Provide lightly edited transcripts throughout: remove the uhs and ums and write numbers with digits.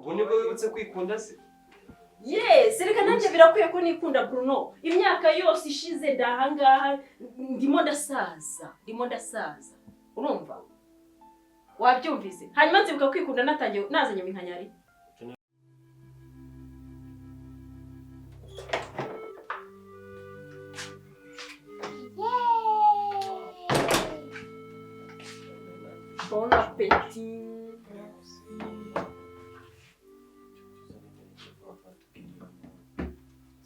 Ubu nibwo wibutse kwikunda se? Yes, reka nanjye birakwiye ko nikunda Bruno. Imyaka yose ishize ndahangaha ndimo ndasaza, ndimo ndasaza. Urumva? Wabyumvise? Hanyuma nzibuka kwikunda natangiye nazanye minkanyari. Bon appétit.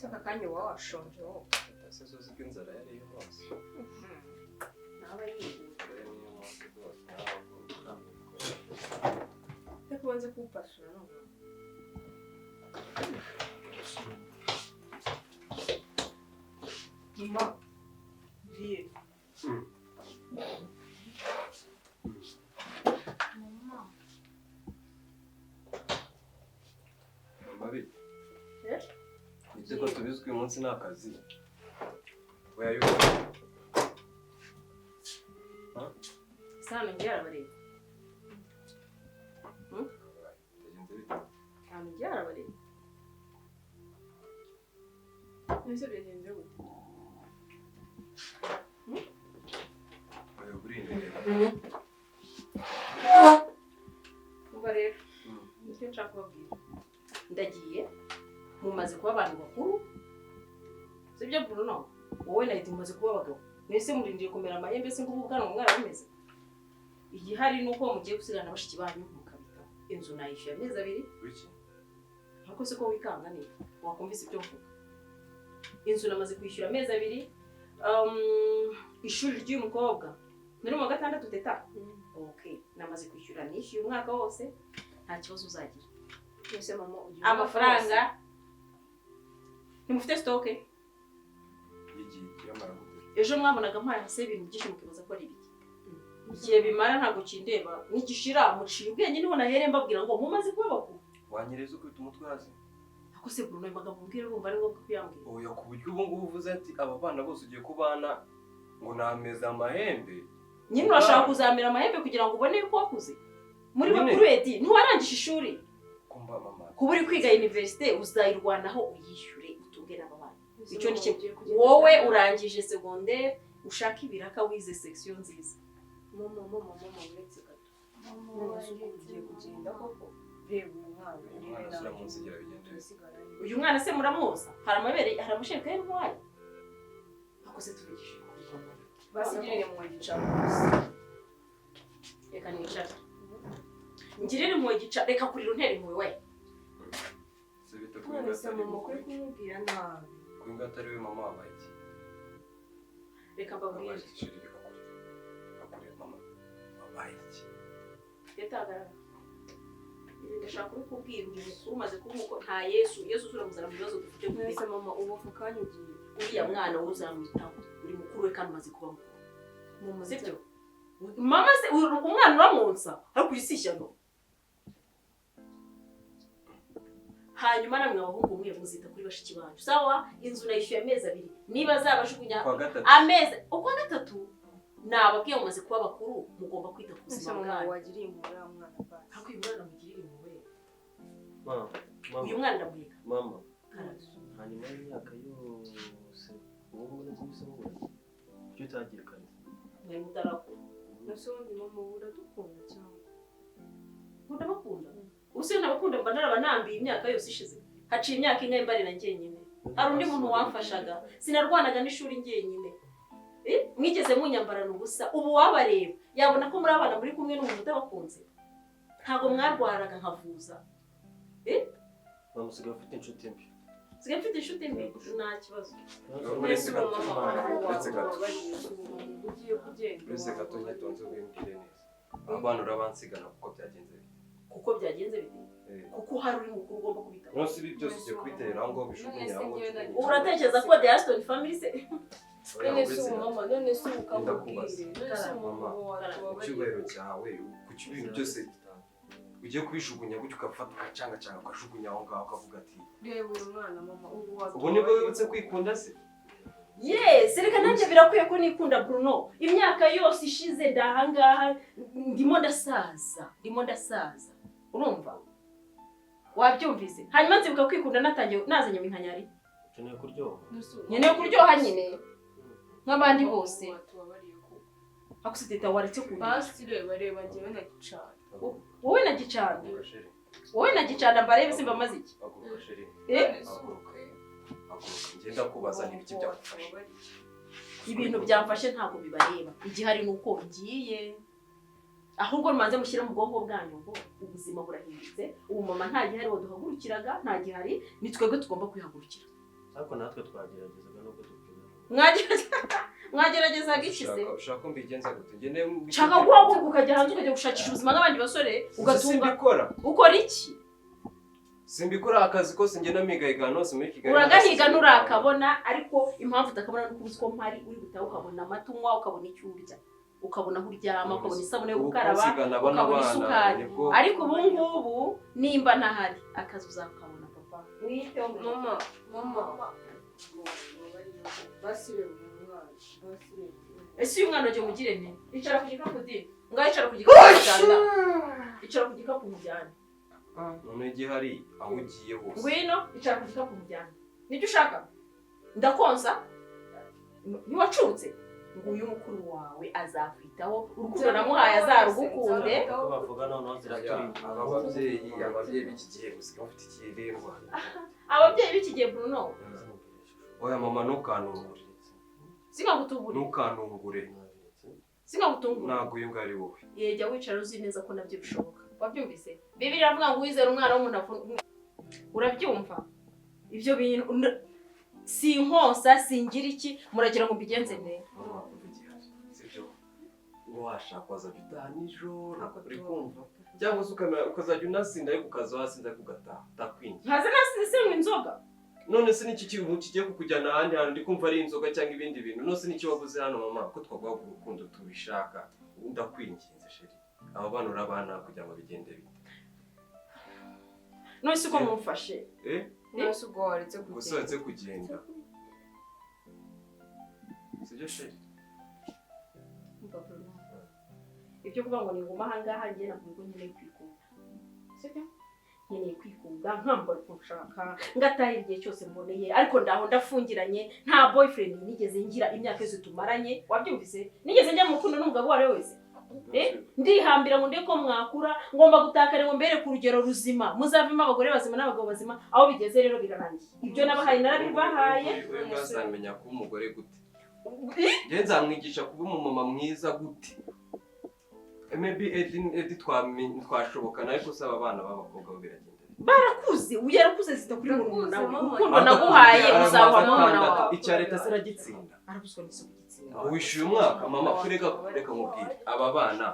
Aka kanya uba washonje wowe. Ese uzi ko inzara yari iyo hose? Naba yiye. Inzara niyo hose rwose, ntabwo Reka ubanze kuwupasura none. Mama, viye. Mama bi. Nibyo ko tubizi ko uyu munsi nta kazi. Where are you going? Sano ngiye arabareba. Byagenze bite? Ahantu ngiye arabareba. Ese byagenze gute? Oya, burindiriye. Umva rero, nicyo nshaka kubabwira. Ndagiye mumaze kuba abantu bakuru. Sibyo Bruno? Wowe na Edi mumaze kuba abagabo. Mwese murindiye kumera amahembe se ngo ubwanwa mwarabimeze. Igihari ni uko mugiye gusigana bashiki banyu mukabitaho. Inzu nayishyuye amezi abiri. Wiki? Ariko se ko wikanga ni wakumvise ibyo mvuga. Inzu namaze kwishyura amezi abiri. Ishuri ry'uyu mukobwa nari mu wa gatandatu teta. Okay, namaze kwishyura nishyuye umwaka wose nta kibazo uzagira. Ese mama ugiye Amafaranga ntimufite stoke. Igihe kiramara gute? Ejo mwabonaga mpaye hasi ibintu byinshi mukibaza ko ari ibiki. Igihe bimara ntabwo kindeba nigishira muciye ubwenge niho nahere mbabwira ngo mumaze kuba bakuru. Wanyereza ukubita umutwe hasi? Ako se Bruno ayo magambo umbwira urumva ari ngombwa kuyambwira? Oya, ku buryo ubu ngubu uvuze ati aba bana bose ugiye kubana ngo nameze amahembe. Nyine urashaka kuzamera amahembe kugira ngo ubone yuko wakuze. Muri bakuru Edi ntiwarangije ishuri. Kumva mama. Kuba uri kwiga universite uzayirwanaho uyishyure utunge n'aba bana. Icyo ni kimwe. Wowe urangije secondaire ushaka ibiraka wize section nziza. Mama, mama, mama, uretse gato. None se ubu ugiye kugenda koko? Reba uyu mwana, Uyu urebe mwana nawe. suramunsigira bigende bite? Turasigara nyine. Uyu mwana se muramuzi? Hari amabere, hari amashereka ye ntwaye. Ako se tuvugishije ukuri. Basigirire mu gicamunsi. Reka nicare. Ngirire impuhwe gica, reka kurira untera impuhwe we. Se bite ko None se atari mama wowe? kuri kumubwira nabi. Ko ingo atari we mama wabaye iki? Reka mbabwire. Wabaye iki shiri reka kurira. Reka kurira mama. Wabaye iki? Leta hagarara. Ibi ndashaka kubikubwira uyu mukuru umaze kuba uko nta Yesu, Yesu uramuzana mu bibazo dufite None gute? se mama ubu ako kanya ugiye. Uriya mwana wowe uzamwitaho, uri mukuru we kandi umaze kuba mukuru. Mama Sibyo? Mama se umwana uramwonsa ariko uri si ishyano. Hanyuma namwe abahungu mwe muzita kuri bashiki banyu. Sawa, inzu nayishyuye amezi abiri. Niba azabajugunya Kwa gatatu. amezi ukwa gatatu nababwiye mumaze kuba bakuru mugomba kwita ku None se buzima mama bwanyu. wagiriye impuhwe uriya mwana basi. Ariko uyu mwana mugirire impuhwe. Mama, mama, Uyu mwana ndamuheka. mama. Karame. Hanyuma y'imyaka yose ubu ngubu nibwo bisa nk'uburezi. Kuki utagiye kare? Mwari mutarakura. None se ubundi mama ubu uradukunda cyangwa? Nkunda bakunda. Ubu se nabakunda mba narabanambiye imyaka yose ishize. Haciye imyaka ingahe mbarira njyenyine. Hari undi muntu wamfashaga. Sinarwanaga n'ishuri njyenyine. Mwigeze munyambarana ubusa. Ubu wabareba yabona ko muri abana muri kumwe n'umuntu utabakunze. Ntabwo mwarwaraga nkavuza. Mama usigaye ufite inshuti mbi. Sigaye mfite inshuti mbi nta kibazo. Uretse gato. Uretse gato. Wababariye se ubu mama ugiye kugenda. Uretse gato nyitonze wimbwire neza. Aba bana urabansigana kuko byagenze bite? Kuko byagenze bite? Kuko hari uri mukuru ugomba kubitaho. Nonse ibi byose ugiye kubiterera aho ngaho bishugunyira aho ngaho. Uratekereza ko The Aston Family se? Oya, None se uretse ubu gato. mama, none se ubu Ndakubaza. ukabubwire. None se ubu Mama, mama watubabariye. Icyubahiro cyawe kuki ibintu byose ugiye kubishugunya gutyo ukafata ukacangacanga ukajugunya aho ngaho ukavuga ati Reba uyu mwana mama ubu watubabariye. ubu nibwo wibutse kwikunda se? Yes, reka nanjye birakwiye ko nikunda Bruno. Imyaka yose ishize ndahangaha ndimo ndasaza, ndimo ndasaza. Urumva? Wabyumvise? Hanyuma nzibuka kwikunda natangiye nazanye iminkanyari. Ukeneye kuryoha. Nkeneye kuryoha nyine nk'abandi bose. Watubabariye koko? Ako se Teta, waretse kundira? Basi reba, reba njyewe na Gicana. Wowe na Gicana? Haguruka, chérie. Wowe na Gicana mbarebe, simba maze iki? Haguruka, chérie. Eh? Haguruka, haguruka. Ngenda kubaza n'ibiki byagufasha? Ibintu byamfashe ntabwo bibareba. Igihari ni uko ngiye. Ahubwo mubanze mushyire mu bwonko bwanyu ngo ubuzima burahindutse. Ubu mama nta gihari waduhagurukiraga, nta gihari, ni twebwe tugomba kwihagurukira. Ariko natwe twageragezaga nubwo dupima. Mwageragezaga iki se? Ushaka ko mbigenza gute? Ngende? Nshaka guhaguruka ukajya hanze, ukajya gushakisha ubuzima nk'abandi basore, ugatunga. Simbikora. Ukora iki? Simbikora akazi kose, ngenda migahiga ahantu hose muri Kigali. Uragahiga nturakabona. Ariko impamvu utakabona nuko uzi ko mpari, uri gutaha ukabona amata unywa, ukabona icyo urya, ukabona aho uryama, ukabona isabune yo Ubu gukaraba, kunsigana bano ukabona bana, isukari. nibwo. Ariko ubu ngubu nimba ntahari, akazi uzakabona, papa. Mwiteho. Mama, mama, basi reba uyu mwana, basi reba uyu. Ese uyu mwana wagiye mugire nte? Icara ku gikapu di, ngaho icara ku gikapu mujyana, icara ku gikapu mujyane. None igihari, aho ugiye hose. Ngwino, icara ku gikapu mujyane. Nibyo ushaka? Ndakonsa, ntiwacutse. Nguyu mukuru wawe azakwitaho, urukundo namuhaye azarugukunde. Uko bavuga noneho ziraturinda. Aba babyeyi b'iki gihe musigaye bafite ikiremwa. Ababyeyi b'iki gihe, Bruno. Oya mama, ntukantungure. Singagutungure. Ntukantungure. Singagutungure. Ntabwo uyu nguyu ari wowe. Yejya wicara uzi neza ko nabyo bishoboka. Wabyumvise? Bibiliya iravuga ngo uwizera umwana w'umuntu urabyumva ibyo bintu sinkosa, singira iki, muragira ngo mbigenze nte? Mama, umva, igihari sibyo, washaka wazajya utaha nijoro, uri kumva, cyangwa se ukazajya unasinda, ariko ukaza wasinze ariko ugataha utakwinjiye. Nkaza nasize sinywa inzoga? None se n'iki kintu kigiye kukujyana ahandi hantu? Ndi kumva ari inzoga cyangwa ibindi bintu. None se n'icyo wabuze hano mama, ko twaguha urukundo tubishaka? Ndakwinginze chérie, aba bana urabana kugira ngo bigende bite? None se uko mumfashe? Eh. None se ubwo waretse kugenda? Gusa kugenda, sibyo chérie? Umva Bruno, ibyo kuvuga ngo ninguma ahangaha, njye navuga ko nkeneye kwikunda, sibyo? Nkeneye kwikunda, nkambara uko nshaka, ngataha igihe cyose mboneye. Ariko ndaho ndafungiranye, nta boyfriend nigeze ngira imyaka yose tumaranye. Wabyumvise? Nigeze njya mu rukundo n'umugabo uwo ari we wese? Ndihambira ngo ndebe ko mwakura, ngomba gutakara ngo mbere ku rugero ruzima, muzavemo abagore bazima n'abagabo bazima. Aho bigeze rero birarangiye, ibyo nabahaye narabibahaye. Uyu nguyu azamenya kuba umugore gute? Njye nzamwigisha kuba umumama mwiza gute? Maybe Edi twashobokana, ariko usaba abana b'abakobwa bo biragenda bite? Barakuze, uyu yarakuze, zita kuri murumuna we. Mama. Urukundo naguhaye uzaruha murumuna wawe. Icya leta se aragitsinda? Arabuzwa n'isi kugitsinda. Wishyuye umwaka mama, kureka, reka nkubwire, aba bana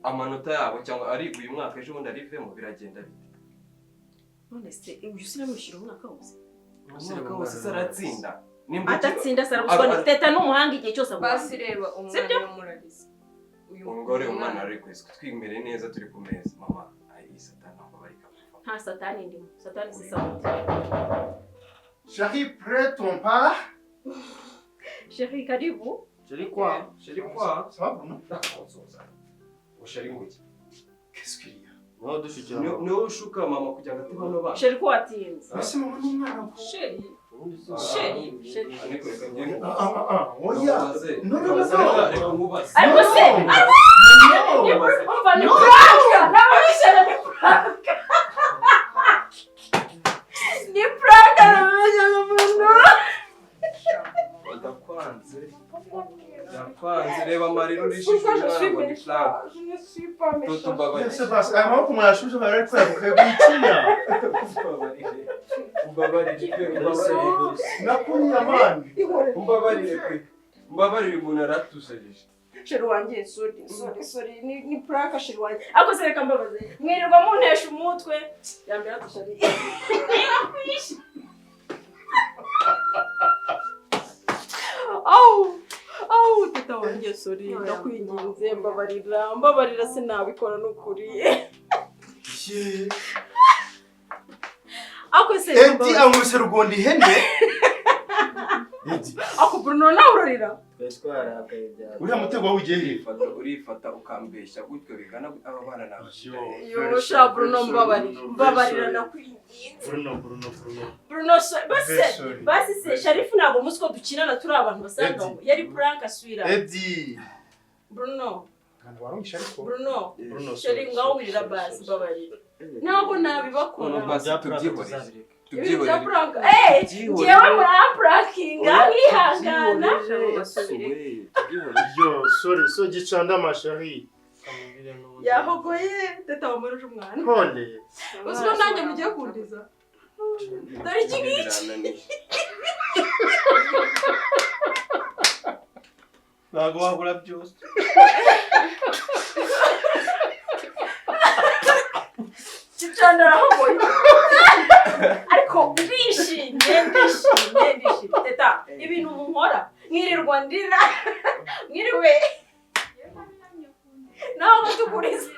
amanota yabo cyangwa ariga uyu mwaka, ejo bundi arivemo, biragenda bite? None se uyu sinamwishyura umwaka wose? Umwaka wose se aratsinda? Nimba Adatsinda se arabuzwa n'iki? Teta ni umuhanga, igihe cyose amuha. Basi reba umwana. Sibyo? Murarize uyu. Umugore, umwana ari kwezi twimere neza, turi ku meza mama. Ayi satani, ntabwo bari kamuva. Nta satani ndimo, satani si sawuti. Chérie, prends ton pas. Chérie, karibu. Chérie quoi? Chérie quoi? Ça va, Bruno? Ndakonsoza ngo chérie nguki? Qu'est-ce qu'il y a? Niho dushikira. Niwe ushuka mama kugira ngo ate bano bana. Chérie, ko watinze? Mbese mama ni umwana ko. Chérie. Ubundi se- Chérie, chérie. Ariko reka njye Ah, ah, ah, oya. nkubaze. No, no, no, Reka no. reka nkubaze. Ariko se No. Umva, ni prank, nababishana, ni prank, ni prank, nababishana umuntu. Ndakwanze, ndakwanze, reba amarira urishije umwana ngo ni prank. Je ne suis pas Toto, mbabarire. Ese basi aya maboko mwayashushe bari kweguka gutinya. Umbabarire, umbabarire pe, umbabarire. Nakuriya man. Umbabarire pe, umbabarire, umuntu aratusajije. Chéri wanjye, sorry, sorry, sorry, ni prank, chéri wanjye. Ariko se reka mbabaze, mwirirwa muntesha umutwe yambere atushari. Yakwishe. Awu awu, teta wanjye, sorry, ndakwinginze, mbabarira, mbabarira, sinabikora n'ukuri. Ye. Ariko se Edi mbabaze. ankubise rugonda ihene. Edi, Ako Bruno nawe urarira. Twari twarakaye bya. Uriya mutego wawe ugiye he? Urifata ukambeshya gutyo bigana aba bana ni abakire. Yo sha Bruno, mbabarira. Mbabarira, nakwinginze. Bruno, Bruno, Bruno. Bruno, basi Very sorry. basi se Sharifu, ntabwo muzi ko dukinana, turi abantu basanzwe. Eddie. Yari prank asubira. Edi. Bruno. Ntabwo warumvishe ariko. Bruno. Bruno, Shari, sorry, ngaho sorry, wirira sorry, basi sorry. mbabarira. Ntabwo nabibakora. Noneho basi Bya prank tubyihorere. tuzabireka. Ibintu bya Tubyihorere. prank. Eh, Tubyihorere. njyewe murampurankinga nkihangana. Tubyihorere. Yo, sorry, so Gicanda ma chérie. Kamubwire n'ubundi. Yahogoye teta wamuruje umwana. Pole. Uzi ko nanjye mugiye kundiza. Dore iki ngiki. Birananiye. Ntabwo wabura byose. Gicanda arahogoye. Ariko ndishimye, ndishimye, ndishimye. Teta, ibintu munkora nkirirwa ndira mwiriwe naho mutuguriza.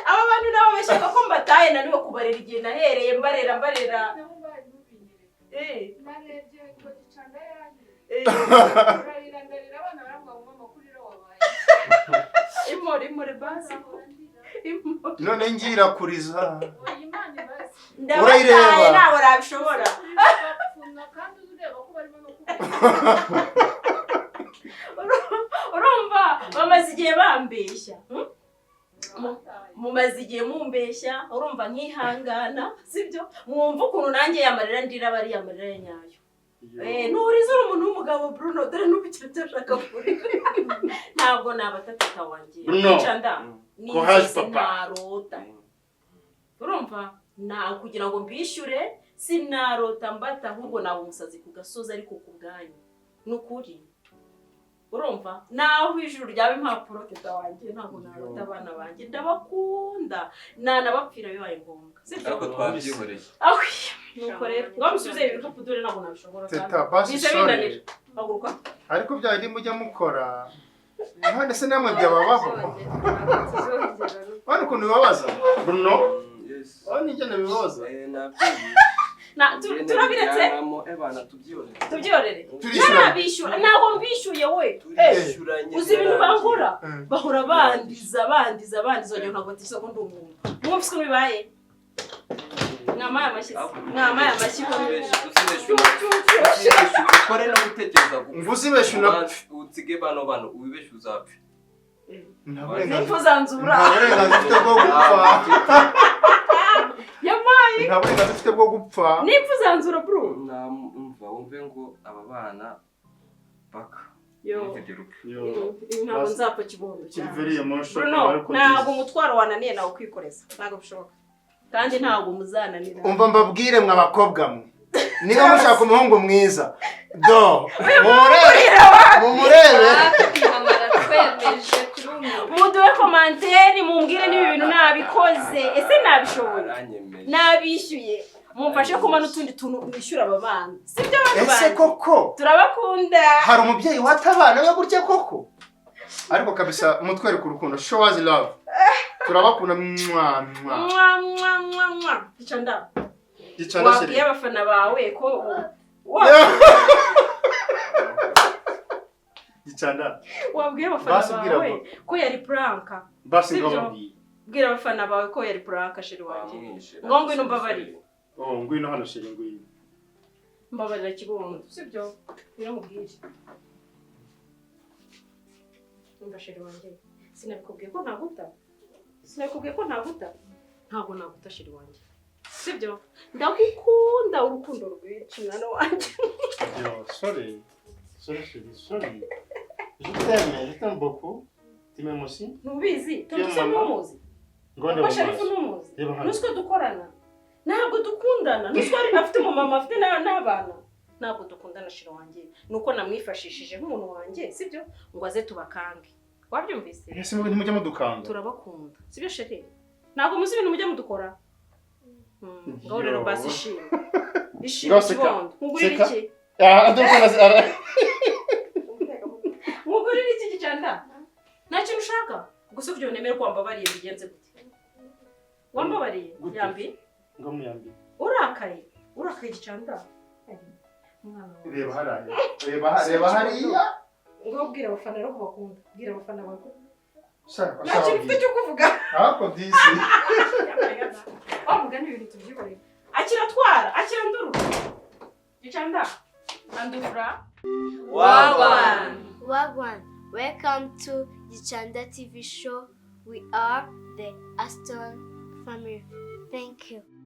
Aba bantu nabo bashaka ko mbataye, naniwe kubarera igihe nahereye mbarera mbarera. Eh, Narebye ngo Gicanda yarangiye. Eh, Urarira ndarira, abana baravuga ngo mama kurira wabaye. Imore imore basi. Imore. None ngira kuriza. Oya, Imana ibaze. Ndabataye. Urayireba. Ntabwo nabishobora. Bapfuna kandi uzi ureba ko barimo no kuvuga. Urumva bamaze igihe bambeshya, Mumaze igihe mumbeshya, urumva nkihangana, sibyo? Mwumva ukuntu nanjye yamarira ndira aba ari amarira ya nyayo. Eh, nturiza uri umuntu w'umugabo Bruno, dore n'ubu ikintu ashaka kurira. Ntabwo nabata teta wanjye. Bruno. Gicanda, ni Courage, inzozi papa. narota. Urumva nta kugira ngo mbishyure, sinarota mbata, ahubwo naba umusazi ku gasozi, ariko ku bwanyu ni ukuri. Urumva naho ijuru ryaba impapuro, teta wanjye, ntabwo narota abana banjye, ndabakunda, nanabapfira bibaye ngombwa, sibyo? Ariko twabyihoreye. Awi, nuko rero ngaho musubize ibi bikapu, dore ntabwo nabishobora kandi Teta, basi bise sorry. binanira haguruka. Ariko bya bindi mujya mukora. None se namwe byababaho? Bano ukuntu bibabaza. Bruno, Yes. aho nijyana bibabaza. Eh, nabyumvise. Turabiretse. Ebana, tubyihorere. Tubyihorere. Turishyura. Nabishyura, ntabwo mbishyuye we. Eh, Turishyuranye. Uzi ibintu bangura? Bahora bandiza, bandiza, bandiza, wagira ngo ntabwo batishyura ko ndi umuntu. Mwumvise uko bibaye? Mwamaye amashyi se? Mwamaye amashyi ko Uzibeshe ukore no gutekereza gupfa. Ngo uzibeshe una Utsige bano bano, wibeshe uzapfa. Nta burenganzira. Nipfu zanzura. Nta burenganzira ufite bwo gupfa. Yamaye. Nta burenganzira ufite bwo gupfa. Nipfu zanzura, bro. Namumva wumve ngo aba bana paka. Yo. Ntuzigere upfa. Ntabwo nzapfa, kibondo Kiri cyane. very emotional. Bruno, Ariko ntabwo umutwaro wananiye nawe kwikoreza, ntabwo bishoboka kandi ntabwo muzananira. Umva mbabwire mwa bakobwa mwe, niba mushaka umuhungu mwiza, do mumurebe, mumurebe. Twemeje kuri umwe. Muduhe commentaire, mumbwire niba ibintu nabikoze. Ese nabishoboye? Aranyemeje. Nabishyuye, mumfashe kuma n'utundi tuntu mwishyura aba bana, sibyo bantu Ese banjye? koko Turabakunda. hari umubyeyi wata abana be gutya koko? Ariko kabisa mutwereke urukundo, show us love. Turabakunda, mwa mwa. Mwa mwa mwa mwa. Gicanda, Gicanda. wabwiye Chérie. abafana bawe ko Gicanda. Wabwiye abafana Basi bwira bawe ngo- ko yari prank. Basi Sibyo? ngababwiye. Bwira abafana bawe ko yari prank, chéri wanjye. Bamwishe. Ngo ngwino umbabarire. Oh, ngwino hano chérie, ngwino. Mbabarira kibondo, sibyo? Ngwino nkubwire. Umva chéri wanjye, sinabikubwiye ko ntaguta? Sinabikubwiye ko ntaguta? Ntabwo naguta, chéri wanjye, sibyo? Ndagukunda urukundo rwinshi, mwana wanjye. Yo, sorry. Sorry, chérie, sorry. Je t'aime, je t'aime beaucoup. Tu m'aimes aussi? Ntubizi tonto? Mama. Ntumuzi? Ngo Ko Sharifu ntumuzi? Reba hano. Ntuzi ko dukorana? Ntabwo dukundana. Ntuzi ko ari afite umumama, afite n'abana? Ntabwo dukundana, chéri wanjye. Ni uko namwifashishije nk'umuntu wanjye, sibyo? Ngo aze tubakange, wabyumvise? Ese mwe ntimujya mudukanga? Turabakunda, sibyo chéri? Ntabwo muzi ibintu mujya mudukora. Ngaho rero Yo. basi ishimwe, ishimwe. Ngaho seka. Kibondo, nkugurire Seka. iki? Ah, dore ukuntu Nkugurire iki, Gicanda? Nta kintu ushaka gusa kugira ngo nemere ko wambabariye? Bigenze gute? Wambabariye? Gute? Yambi. Ngo muyambi. Urakaye, urakaye, Gicanda. Umwana wawe. Reba hariya, reba hariya. Ngaho bwira abafana rero ko bakunda, bwira abafana bawe ko Shaka, nta kintu ufite cyo kuvuga. Ariko disi. Wa mugani ibintu tubyihorere. Akira twara, akira ndurura. Gicanda. Andurura. Wagwan. Wagwan, welcome to Gicanda TV show. We are the Aston family. Thank you.